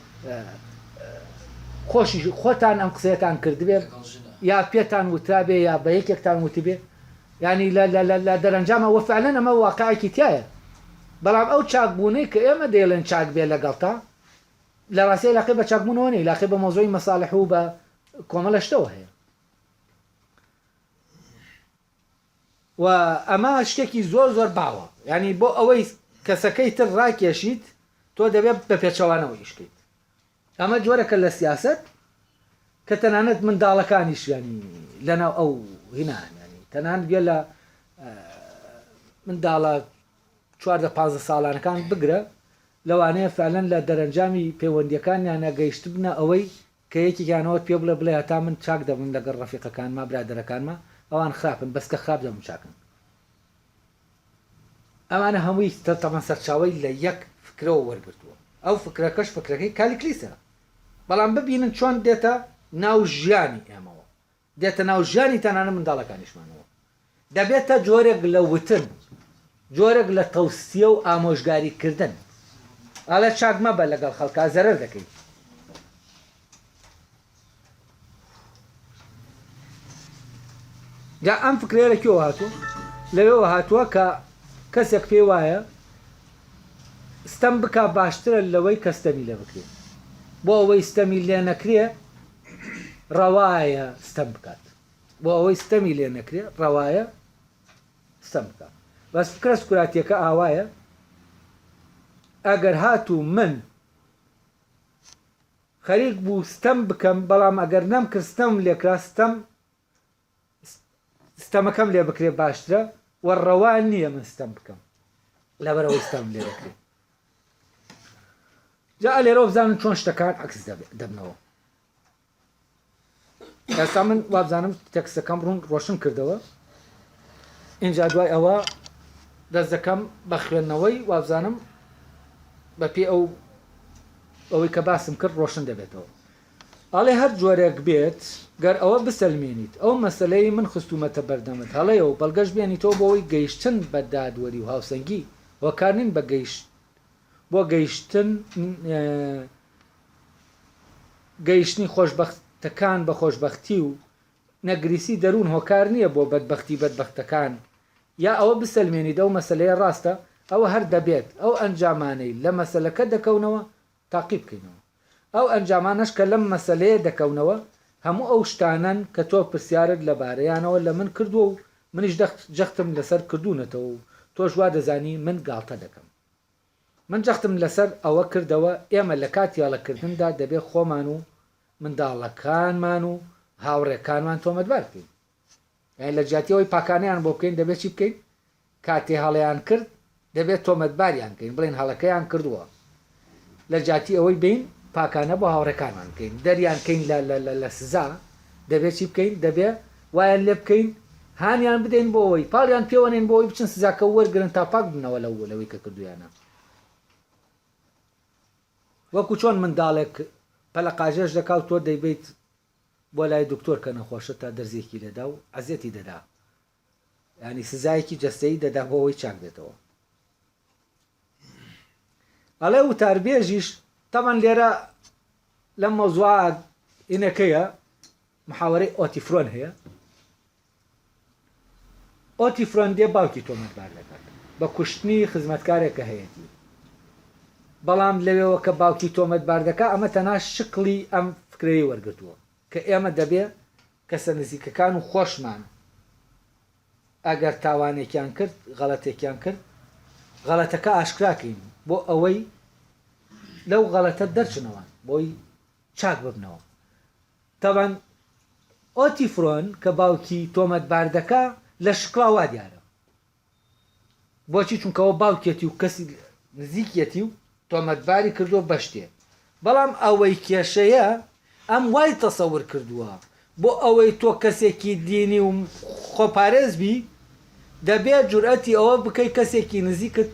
S1: خۆشی خۆتان ئەم قسەیەتان کردبێ یا پێتان وترابێ یا بە یەکێکتان وتبێ ینی لە دەرەنجامە وە فعلەن ئەمە واقعێکی تایە بەڵام ئەو چاکبوونەی کە ئێمە دەیڵێن چاک بێ لەگەڵتا لە ڕاستیە لاقی بە چاکبوونەوە نیە لاقی بە مەوزوعی مەساڵح و بە کۆمەڵە شتەوە هەیە و ئەمە شتێکی زۆر زۆر باوە ینی بۆ ئەوەی کەسەکەی تر ڕاکێشیت تۆ دەبێت بە پێچەوانەوە ئیشکەیت ئەمە جۆرەکە لە سیاست کە تەنانەت منداڵەکانیش ینی لەناو ئەو هینان ینی تەنان گوێ لە منداڵە 14 پ ساڵانەکان بگرە لەوانەیە فعلەن لە دەرەنجامی پەیوەندیەکانیانە گەیشتبنە ئەوەی کە یەکێکیان ئەوەت پێ بڵێ بڵێ هەتا من چاک دەبم لەگەڵ ڕەفیقەکانما برادەرەکانما ئەوان خراپن بەس کە خراپ دەبم چاکن ئەمانە هەمووی تەبعەن سەرچاوەی لە یەک فکرەوە وەرگرتووە ئەو فکرەکەش فکرەکەی کالیکلیسە بەڵام ببینن چۆن دێتە ناو ژیانی ئێمەوە دێتە ناو ژیانی تەنانەت منداڵەکانیشمانەوە. دەبێتە جۆرێک لە وتن، جۆرێک لە تەوسیە و ئامۆژگاری کردن. ئەڵێ چاک مەبە لەگەڵ خەڵکا زەرەر دەکەی. جا ئەم فکرەیە لە کوێوە هاتووە؟ لەوێوە هاتووە کە کەسێک پێی وایە ستەم بکا باشترە لەوەی کە ستەمی لێ بکرێ. بۆ ئەوەی ستەمی لێ نەکرێ ڕەوایە ستەم بکات بۆ ئەوەی ستەمی لێ نەکرێ ڕەوایە ستەم بکات بەس فکرە سکراتیەکە ئاوایە ئەگەر هاتوو من خەریک بوو ستەم بکەم بەڵام ئەگەر نەمکرد ستەم لێکرا ستەم ستەمەکەم لێ بکرێ باشترە و ڕەوا نییە من ستەم بکەم لەبەرەوەی ستەم لێ دەکرێت جا لێرەوە بزانن چۆن شتەکان عکس دەبنەوە ئێستا من وابزانم تەکسەکەم ڕوون ڕۆشن کردەوە اینجا دوای ئەوە دەست دەکەم بە خوێندنەوەی وابزانم بە پێ ئەو ئەوەی کە باسم کرد ڕۆشن دەبێتەوە ئەڵێ هەر جۆرێک بێت گەر ئەوە بسەلمێنیت ئەو مەسەلەی من خستوومەتە بەردەمت هەڵەیە و بەڵگەش بێنیتەوە بۆ ئەوەی گەیشتن بە دادوەری و هاوسەنگی هۆکار نین بە گەیشت بۆ گەیشتن گەیشتنی خۆشبەختەکان بە خۆشبەختی و نەگریسی دەروون هۆکار نییە بۆ بەدبەختی بەدبەختەکان یا ئەوە بسەلمێنیت ئەو مەسەلەیە ڕاستە ئەوە هەر دەبێت ئەو ئەنجامانەی لە مەسەلەکە دەکەونەوە تاقی بکەینەوە. ئەو ئەنجامانەش کە لەم مەسەلەیە دەکەونەوە، هەموو ئەو شتانەن کە تۆ پرسیارت لەبارەیانەوە لە من کردووە و منیش جەختم لەسەر کردوونەتەوە و تۆش وا دەزانی من گاڵتە دەکەم. من جەختم لەسەر ئەوە کردەوە ئێمە لە کاتی هەڵەکردندا دەبێ خۆمان و منداڵەکانمان و هاوڕێکانمان تۆمەتبار بکەین. یانی لە جیاتی ئەوەی پاکانەیان بۆ بکەین دەبێ چی بکەین؟ کاتێ هەڵەیان کرد. دەبێت تۆمەتباریان کەین بڵێین هەڵەکەیان کردووە لە جیاتی ئەوەی بێین پاکانە بۆ هاوڕێکانمان بکەین دەریان کەین لە لە لە لە سزا دەبێت چی بکەین دەبێ وایان لێ بکەین هانیان بدەین بۆ ئەوەی پاڵیان پێوەنێن بۆ ئەوەی بچن سزاکە وەرگرن تا پاک ببنەوە لەو لەوەی کە کردوویانە وەکو چۆن منداڵێک پەلەقاژێش دەکا و تۆ دەیبەیت بۆ لای دکتۆر کە نەخۆشە تا دەرزیەکی لێدا و عەزێتی دەدا یانی سزایەکی جەستەیی دەدا بۆ ئەوەی چاک بێتەوە. ئەڵێ وتاربێژیش تەبەن لێرە لەم مەوزوعە ئینەکەیە محاوەرەی ئۆتیفرۆن هەیە ئۆتیفرۆن دێ باوکی تۆمەتبار دەکات بە کوشتنی خزمەتکارێک کە هەیەتی بەڵام لەوێوە کە باوکی تۆمەتبار دەکات ئەمە تەنها شکڵی ئەم فکرەی وەرگرتووە کە ئێمە دەبێ کەسە نزیکەکان و خۆشمان ئەگەر تاوانێکیان کرد، غەڵەتێکیان کرد، غەڵەتەکە ئاشکرا کەین بۆ ئەوەی لەو غەڵەتە دەرچنەوە، بۆی چاک ببنەوە. تەبعەن ئۆتیفرۆن کە باوکی تۆمەتبار دەکا لە شکڵا وا دیارە. بۆچی؟ چونکە ئەوە باوکیەتی و کەسی نزیکیەتی و تۆمەتباری کردووە بە شتێ. بەڵام ئەوەی کێشەیە ئەم وای تەسەور کردووە بۆ ئەوەی تۆ کەسێکی دینی و خۆپارێز بی دەبێ جورئەتی ئەوە بکەی کەسێکی نزیکت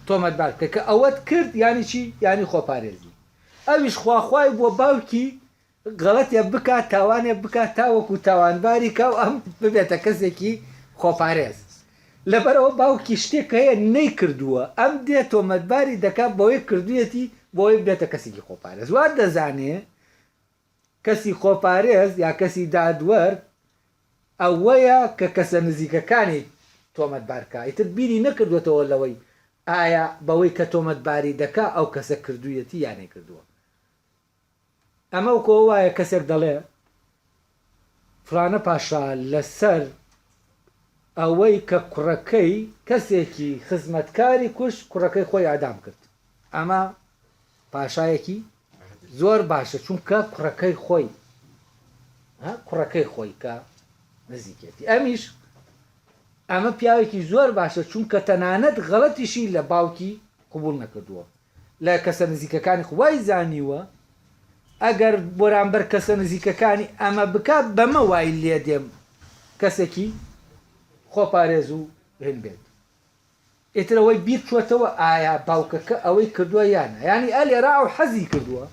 S1: تۆمەتبار بکەی کە ئەوەت کرد یانی چی؟ یانی خۆپارێزی. ئەویش خواخوای بووە باوکی غەڵەتێ بکا تاوانێ بکا تاوەکو تاوانباری کا و ئەم ببێتە کەسێکی خۆپارێز لەبەرئەوە باوکی شتێک هەیە نەیکردووە ئەم دێ تۆمەتباری دەکا بەوەی کردویەتی بۆی ببێتە کەسێکی خۆپارێز وا دەزانێ کەسی خۆپارێز یا کەسی دادوەر ئەوەیە کە کەسە نزیکەکانی تۆمەتبار کا ئیتر بیری نەکردوەتەوە لەوەی ئایا بەوەی کە تۆمەتباری دەکا ئەو کەسە کردویەتی یا نەیکردووە. ئەمە وەکو ئەوە وایە کەسێک دەڵێ فڵانە پاشا لەسەر ئەوەی کە کوڕەکەی کەسێکی خزمەتکاری کوشت کوڕەکەی خۆی ئادام کرد ئەمە پاشایەکی زۆر باشە چونکە کوڕەکەی خۆی کوڕەکەی خۆی کە نزیکێتی ئەمیش ئەمە پیاوێکی زۆر باشە چونکە تەنانەت غەڵەتیشی لە باوکی قبول نەکردووە لە کەسە نزیکەکانی خۆ وای زانیوە ئەگەر بەرامبەر کەسە نزیکەکانی ئەمە بکات بەمە وای لێدێم کەسێکی خۆپارێز و هن بێت ئیتر ئەوەی بیر چوەتەوە ئایا باوکەکە ئەوەی کردووە یان نا یانی ئە لێرە ئەو حەزی کردووە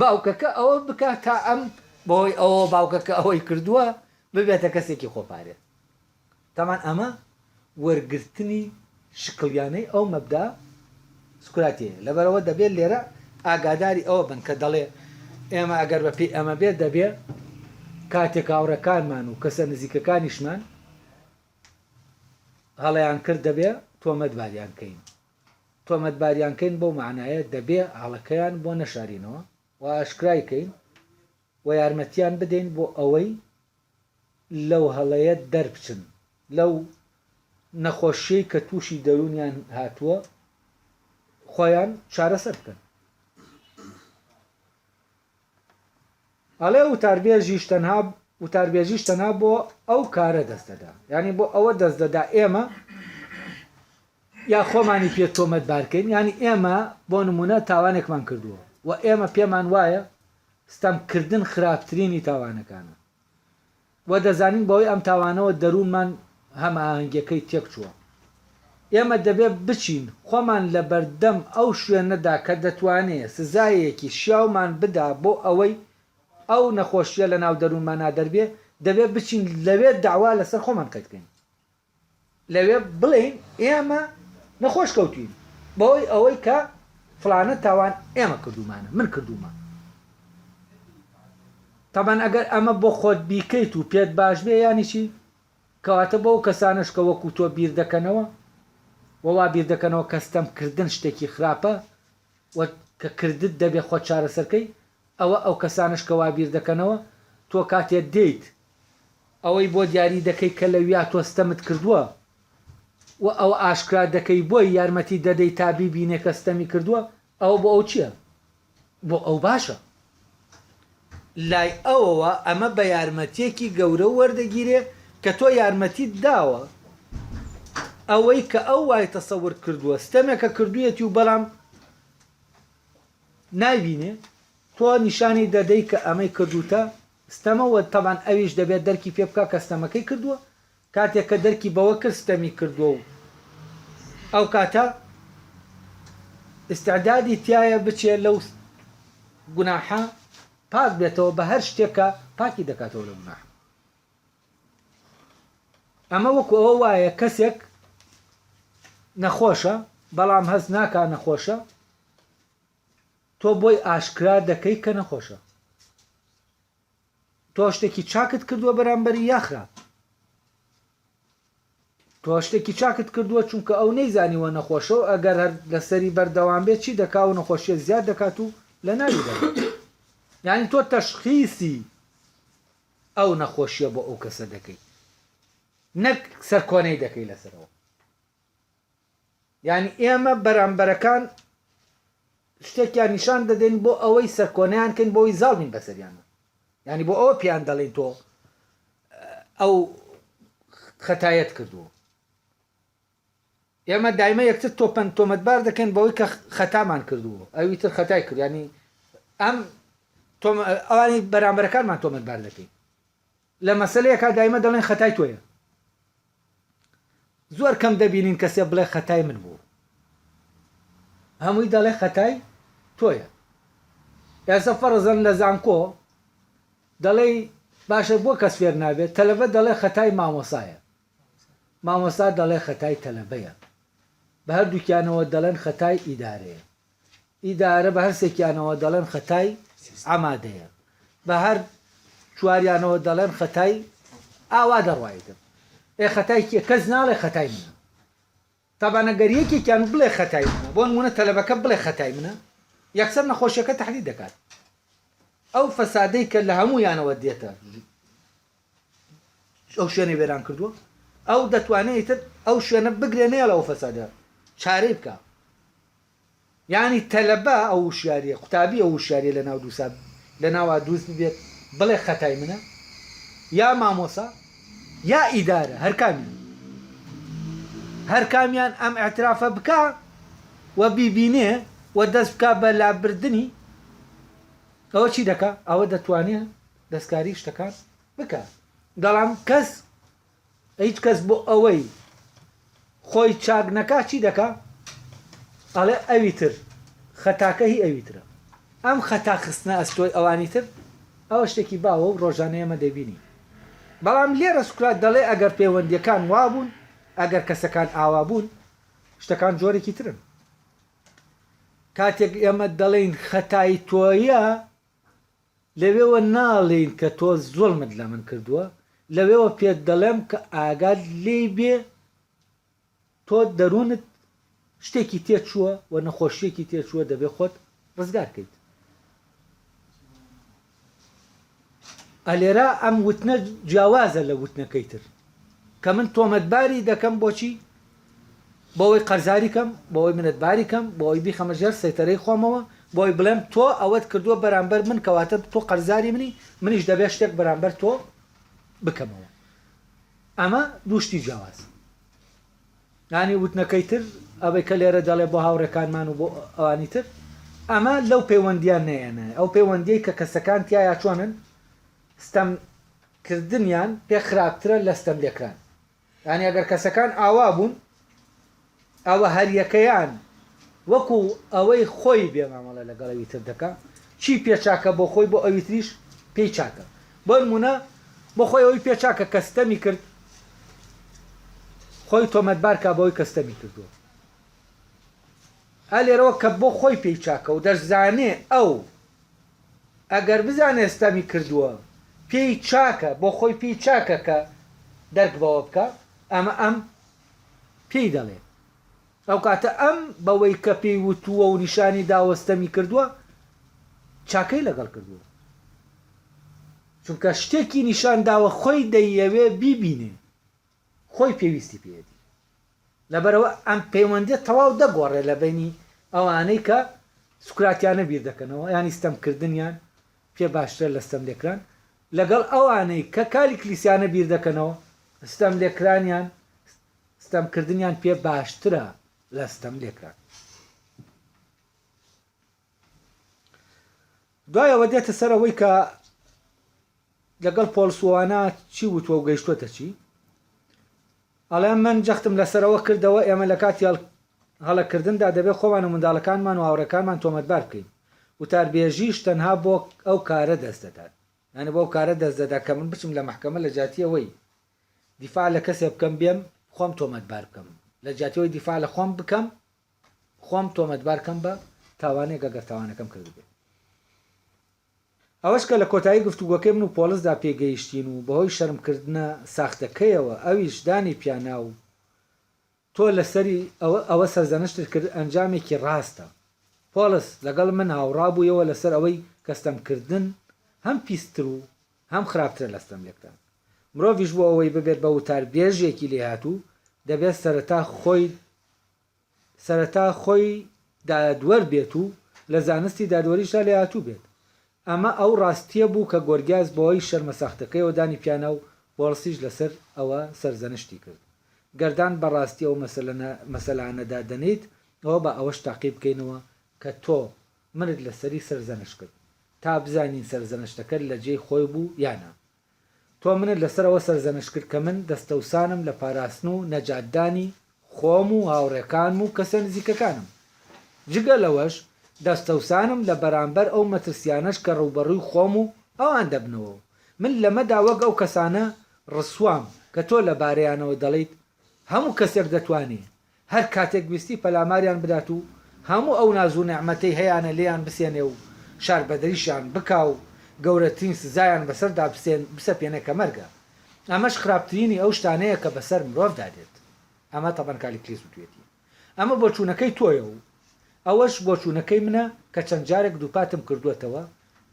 S1: باوکەکە ئەوە بکات تا ئەم بەهۆی ئەوە باوکەکە ئەوەی کردووە ببێتە کەسێکی خۆپارێز تامان ئەمە وەرگرتنی شکڵیانەی ئەو مەبدا سوکراتیەیە. لەبەرئەوە دەبێت لێرە ئاگاداری ئەوە بن کە دەڵێ ئێمە ئەگەر بە پێی ئەمە بێت دەبێ کاتێک هاوڕێکانمان و کەسە نزیکەکانیشمان هەڵەیان کرد دەبێ تۆمەتباریان کەین. تۆمەتباریان کەین بەو مەعنایە دەبێ هەڵەکەیان بۆ نەشارینەوە و ئاشکرای کەین و یارمەتیان بدەین بۆ ئەوەی لەو هەڵەیە دەربچن، لەو نەخۆشیەی کە تووشی دەروونیان هاتووە خۆیان چارەسەر بکەن. ئەڵێ وتاربێژیش تەنها وتاربێژیش تەنها بۆ ئەو کارە دەست دەدا یعنی بۆ ئەوە دەست دەدا ئێمە یا خۆمانی پێ تۆمەتبار کەین یعنی ئێمە بۆ نمونە تاوانێکمان کردووە و ئێمە پێمان وایە ستەمکردن خراپترینی تاوانەکانە و دەزانین بەهۆی ئەم تاوانەوە دەروونمان هەماهەنگیەکەی تێکچووە. ئێمە دەبێت بچین خۆمان لەبەردەم ئەو شوێنەدا کە دەتوانێ سزایەکی شیاومان بدا بۆ ئەوەی ئەو نەخۆشیە لەناو دەروونمانا دەربێ، دەبێت بچین لەوێ دەعوا لەسەر خۆمان قەید کەین. لەوێ بڵێین ئێمە نەخۆش کەوتوین بەهۆی ئەوەی کە فڵانە تاوان ئێمە کردومانە من کردومە تەبەن ئەگەر ئەمە بۆ خۆت بیکەیت و پێت باش بێ یانی چی کەواتە بۆ کەسانش کە وەکو تۆ بیر دەکەنەوە و وا بیر دەکەنەوە کە ستەم کردن شتێکی خراپە و کە کردت دەبێ خۆت چارەسەرکەی ئەوە ئەو کەسانش کە وا بیر دەکەنەوە تۆ کاتێ دێیت ئەوەی بۆ دیاری دەکەی کە لەویا تۆ ستەمت کردووە و ئەوە ئاشکرا دەکەی بۆی یارمەتی دەدەی تا بیبینێ کە ستەمی کردووە ئەوە بۆ ئەو چییە؟ بۆ ئەو باشە. لای ئەوەوە ئەمە بە یارمەتییەکی گەورە وەردەگیرێ کە تۆ یارمەتیت داوە. ئەوەی کە ئەو وای تەسەور کردووە ستەمێکە کردوویەتی و بەڵام نایبینێ، تۆ نیشانی دەدەی کە ئەمەی کردووتە ستەمە و تەبعەن ئەویش دەبێت دەرکی پێ بکا کە ستەمەکەی کردووە، کاتێک کە دەرکی بەوە کرد ستەمی کردووە و ئەو کاتە ئیستعدادی تیایە بچێ لەو گوناحە پاک بێتەوە بە هەر شتێک کە پاکی دەکاتەوە لە گوناح. ئەمە وەکو ئەوە وایە کەسێک نەخۆشە بەڵام هەست ناکا نەخۆشە تۆ بۆی ئاشکرا دەکەی کە نەخۆشە تۆ شتێکی چاکت کردووە بەرامبەری یا خراپ تۆ شتێکی چاکت کردووە چونکە ئەو نەیزانیوە نەخۆشە و ئەگەر هەر لەسەری بەردەوام بێت چی دەکا و نەخۆشیە زیاد دەکات و لە ناوی دەبات یعنی تۆ تەشخیسی ئەو نەخۆشیە بۆ ئەو کەسە دەکەی نەک سەرکۆنەی دەکەی لەسەرەوە یعنی ئێمە بەرامبەرەکان شتێکیان نیشان دەدەین بۆ ئەوەی سەرکۆنەیان کەین بۆی زاڵ بین بەسەریانە یعنی بۆ ئەوە پێیان دەڵێین تۆ ئەو خەتایەت کردووە ئێمە دایمە یەکتر تۆپەن تۆمەتبار دەکەین بەوەی کە خەتامان کردووە ئەوی تر خەتای کرد ینی ئەم ئەوانی بەرامبەرەکانمان تۆمەتبار دەکەین لە مەسلەیەکا دایمە دەڵێن خەتای تۆیە زۆر کەم دەبینین کەسێ بڵێ خەتای من بوو هەمووی دەڵێ خەتای تۆیە ئێستا فەرزەن لە زانکۆ دەڵێی باشە بۆ کەس فێر نابێت تەلەبە دەڵێ خەتای مامۆسایە مامۆستا دەڵێ خەتای تەلەبەیە بە هەردووکیانەوە دەڵێن خەتای ئیدارەیە ئیدارە بە هەرسێکیانەوە دەڵێن خەتای ئامادەیە بە هەر چواریانەوە دەڵێن خەتای ئاوا دەڕوایتن ئێ خەتای کێ کەس ناڵێ خەتای منە تەبعەن ئەگەر یەکێکیان بڵێ خەتای منە، بۆ نموونە تەلەبەکە بڵێ خەتای منە، یەکسەر نەخۆشیەکە تەحدید دەکات. ئەو فەسادەی کە لە هەموویانەوە دێتە ئەو شوێنەی وێران کردووە، ئەو دەتوانێت ئیتر ئەو شوێنە بگرێ نەیەڵێ ئەو فەسادە چارەی بکا. یانی تەلەبە ئەو وشیاریە، قوتابی ئەو وشیاریە لە ناو دووسا لە ناوا دروست ببێت بڵێ خەتای منە یا مامۆسا یا ئیدارە هەرکامیان هەرکامیان ئەم ئیعترافە بکا و بیبینێ و دەست بکا بە لابردنی ئەوە چی دەکا ئەوە دەتوانێ دەستکاری شتەکان بکا بەڵام کەس هیچ کەس بۆ ئەوەی خۆی چاک نەکا چی دەکا ئەڵێ ئەوی تر خەتاکە هی ئەوی ترە ئەم خەتا خستنە ئەستۆی ئەوانی تر ئەوە شتێکی باوە و ڕۆژانە ئێمە دەبینین بەڵام لێرە سوکرات دەڵێ ئەگەر پەیوەندیەکان وابوون ئەگەر کەسەکان ئاوا بوون شتەکان جۆرێکی ترن کاتێک ئێمە دەڵێین خەتای تۆیە لەوێوە ناڵێین کە تۆ زوڵمت لە من کردووە، لەوێوە پێت دەڵێم کە ئاگات لێی بێ تۆ دەروونت شتێکی تێچووە و نەخۆشییەکی تێچووە دەبێ خۆت ڕزگار کەیت. ئەلێرا ئەم وتنە جیاوازە لە وتنەکەی تر کە من تۆمەتباری دەکەم بۆچی؟ بۆ ئەوەی قەرزاری کەم، بۆ ئەوەی منەتباری کەم، بۆ ئەوەی بیخەمە ژێر سەیتەرەی خۆمەوە، بۆ ئەوەی بڵێم تۆ ئەوەت کردووە بەرامبەر من کەواتە تۆ قەرزاری منی، منیش دەبێت شتێک بەرامبەر تۆ بکەمەوە. ئەمە دوو شتی جیاوازە. یانی وتنەکەی تر ئەوەی کە لێرە دەڵێ بۆ هاوڕێکانمان و بۆ ئەوانی تر، ئەمە لەو پەیوەندییە نەیەنایە. ئەو پەیوەندییەی کە کەسەکان تیایا چۆنن، ستەم کردنیان پێ خراپترە لە ستەم لێکران. یانی ئەگەر کەسەکان ئاوا بوون ئەوە هەریەکەیان وەکو ئەوەی خۆی بێ مامەڵە لەگەڵ ئەوی تر دەکا چی پێ چاکە بۆ خۆی بۆ ئەوی تریش پێی چاکە بۆ نمونە بۆ خۆی ئەوی پێ چاکە کە ستەمی کرد خۆی تۆمەتبار کا بەوەی کە ستەمی کردووە ئا لێرەوە کە بۆ خۆی پێی چاکە و دەشزانێ ئەو ئەگەر بزانێ ستەمی کردووە پێی چاکە بۆ خۆی پێی چاکە کە دەرک بەوە بکا ئەمە ئەم پێی دەڵێ ئەو کاتە ئەم بەوەی کە پێی وتووە و نیشانی داوە ستەمی کردووە چاکەی لەگەڵ کردووە چونکە شتێکی نیشان داوە خۆی دەیەوێ بیبینێ خۆی پێویستی پێیەتی لەبەرئەوە ئەم پەیوەندیە تەواو دەگۆڕێت لە بەینی ئەوانەی کە سوکراتیانە بیر دەکەنەوە یانی ستەمکردنیان پێ باشترە لە ستەملێکران لەگەڵ ئەوانەی کە کالیکلیسیانە بیر دەکەنەوە ستەملێکرانیان. ستەمکردنیان پێ باشترە لە ستەم لێکران. دوای ئەوە دێتە سەر ئەوەی کە لەگەڵ پۆڵسوانە چی وتووە و گەیشتووەتە چی. ئەڵێ من جەختم لەسەرەوە کردەوە ئێمە لە کاتی هەڵەکردندا دەبێت خۆمان و منداڵەکانمان و هاوڕێکانمان تۆمەتبار بکەین. وتاربێژیش تەنها بۆ ئەو کارە دەست دەدات. یانی بۆ ئەو کارە دەست دەدات کە من بچم لە مەحکەمە لە جیاتی ئەوەی دیفاع لە کەسێ بکەم بێم خۆم تۆمەتبار بکەم. لە جیاتی ئەوەی دیفاع لە خۆم بکەم خۆم تۆمەتبار کەم بە تاوانێک ئەگەر تاوانەکەم کردبێ. ئەوەش کە لە کۆتایی گفتوگۆکەی من و پۆڵسدا پێی گەیشتین و بەهۆی شەرمکردنە ساختەکەیەوە ئەویش دانی پیانا و تۆ لەسەری ئەوە ئەوە سەرزەنشتت کرد ئەنجامێکی ڕاستە. پۆڵس لەگەڵ من هاوڕا بوویەوە لەسەر ئەوەی کە ستەمکردن هەم پیستر و هەم خراپترە لە ستەملێکران. مرۆڤیش بۆ ئەوەی ببێت بە وتاربێژێکی لێهاتوو دەبێت سەرەتا خۆی سەرەتا خۆی دادوەر بێت و لە زانستی دادوەریشدا لێهاتوو بێت. ئەمە ئەو ڕاستییە بوو کە گۆرگیاس بەهۆی شەرمە ساختەکەیەوە دانی پیانا و پۆڵسیش لەسەر ئەوە سەرزەنشتی کرد. گەر دان بە ڕاستی ئەو مەسەلانەدا دەنێیت، ئەوە با ئەوەش تاقی بکەینەوە کە تۆ منت لەسەری سەرزەنشت کرد، تا بزانین سەرزەنشتەکەت لە جێی خۆی بوو یا نا. تۆ منت لەسەر ئەوە سەرزەنشت کرد کە من دەستەوسانم لە پاراستن و نەجاتدانی خۆم و هاوڕێکانم و کەسە نزیکەکانم. جگە لەوەش دەستەوسانم لە بەرامبەر ئەو مەترسیانەش کە ڕووبەڕووی خۆم و ئەوان دەبنەوە و من لەمەدا وەک ئەو کەسانە ڕسوام کە تۆ لەبارەیانەوە دەڵێیت هەموو کەسێک دەتوانێ هەر کاتێک ویستی پەلاماریان بدات و هەموو ئەو ناز و نیعمەتەی هەیانە لێیان بسێنێ و شاربەدەریشیان بکا و گەورەترین سزایان بەسەردا بسەپێنێ کە مەرگە. ئەمەش خراپترینی ئەو شتانەیە کە بەسەر مرۆڤدا دێت. ئەمە تەبەن کالیکلیس وتویەتی. ئەمە بۆچوونەکەی تۆیە و ئەوەش بۆچوونەکەی منە کە چەند جارێک دووپاتم کردووەتەوە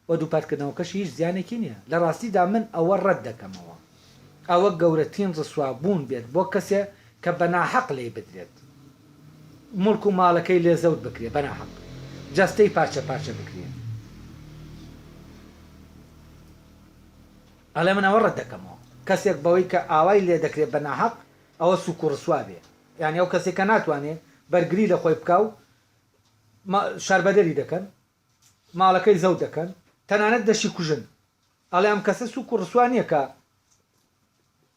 S1: و دووپاتکردنەوەکەشی هیچ زیانێکی نییە. لە ڕاستیدا من ئەوە ڕەت دەکەمەوە. ئەوە گەورەترین ڕسوابوون بێت بۆ کەسێ کە بە ناحەق لێی بدرێت. موڵک و ماڵەکەی لێ زەوت بکرێ بە ناحەق. جەستەی پارچە پارچە بکرێ. ئەڵێ من ئەوە ڕەت دەکەمەوە. کەسێک بەوەی کە ئاوای لێ دەکرێ بە ناحەق ئەوە سووک و ڕسوا بێ. یانی ئەو کەسێک کە ناتوانێ بەرگری لە خۆی بکا و شاربەدەری دەکەن، ماڵەکەی زەوت دەکەن، تەنانەت دەشیکوژن. ئەڵێ ئەم کەسە سووک و ڕسوا نییە کە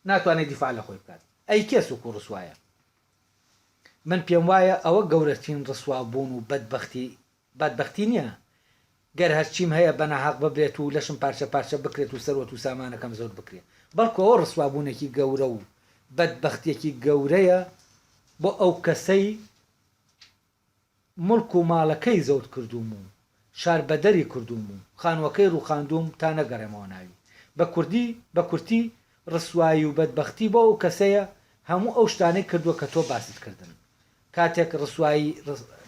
S1: ناتوانێت دیفاع لە خۆی بکات. ئەی کێ سووک و ڕسوایە؟ من پێم وایە ئەوە گەورەترین ڕسوابوون و بەدبەختی بەدبەختی نییە گەر هەرچیم هەیە بە ناهەق ببرێت و لەشم پارچە پارچە بکرێت و سەروەت و سامانەکەم زەوت بکرێت، بەڵکو ئەوە ڕسوابوونێکی گەورە و بەدبەختیەکی گەورەیە بۆ ئەو کەسەی موڵک و ماڵەکەی زەوت کردووم و شاربەدەری کردووم و خانووەکەی ڕووخاندووم تا نەگەڕێمەوە ناوی. بە کوردی، بە کورتی ڕسوایی و بەدبەختی بۆ ئەو کەسەیە هەموو ئەو شتانەی کردووە کە تۆ باست کردن. کاتێک ڕسوایی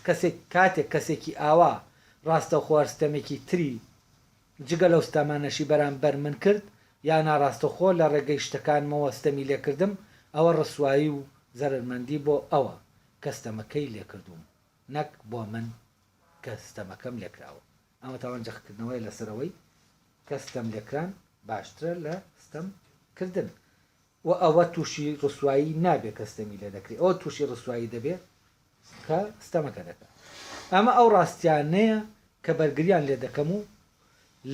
S1: کەسێک کاتێک کەسێکی ئاوا ڕاستەوخۆ هەر ستەمێکی تری جگە لەو ستەمانەشی بەرامبەر من کرد یا ناڕاستەوخۆ لە ڕێگەی شتەکانمەوە ستەمی لێکردم ئەوە ڕسوایی و زەرەرمەندی بۆ ئەوە کە ستەمەکەی لێکردووم نەک بۆ من کە ستەمەکەم لێکراوە. ئەمە تاوان جەختکردنەوەیە لەسەر ئەوەی کە ستەم لێکران باشترە لە ستەم کردن و ئەوە تووشی ڕسوایی نابێ کە ستەمی لێ دەکرێ ئەوە تووشی ڕسوایی دەبێ کە ستەمەکە دەکا. ئەمە ئەو ڕاستیانەیە کە بەرگریان لێ دەکەم و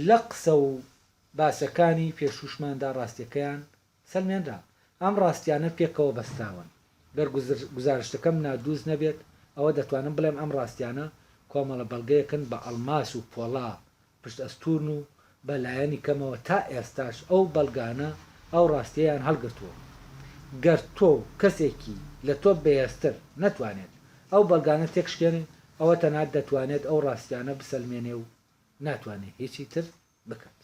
S1: لە قسە و باسەکانی پێشووشماندا ڕاستیەکەیان سەلمێنرا. ئەم ڕاستیانە پێکەوە بەستراون. گەر گوزارشتەکەم نادروست نەبێت، ئەوە دەتوانم بڵێم ئەم ڕاستیانە کۆمەڵە بەڵگەیەکن بە ئەڵماس و پۆڵا پشتئەستوورن و بە لایەنی کەمەوە تا ئێستاش ئەو بەڵگانە ئەو ڕاستییەیان هەڵگرتووە. گەر تۆ و کەسێکی لە تۆ بەهێزتر نەتوانێت ئەو بەڵگانە تێکشکێنێ، ئەوە تەنها دەتوانێت ئەو ڕاستیانە بسەلمێنێ و ناتوانێ هیچی تر بکات.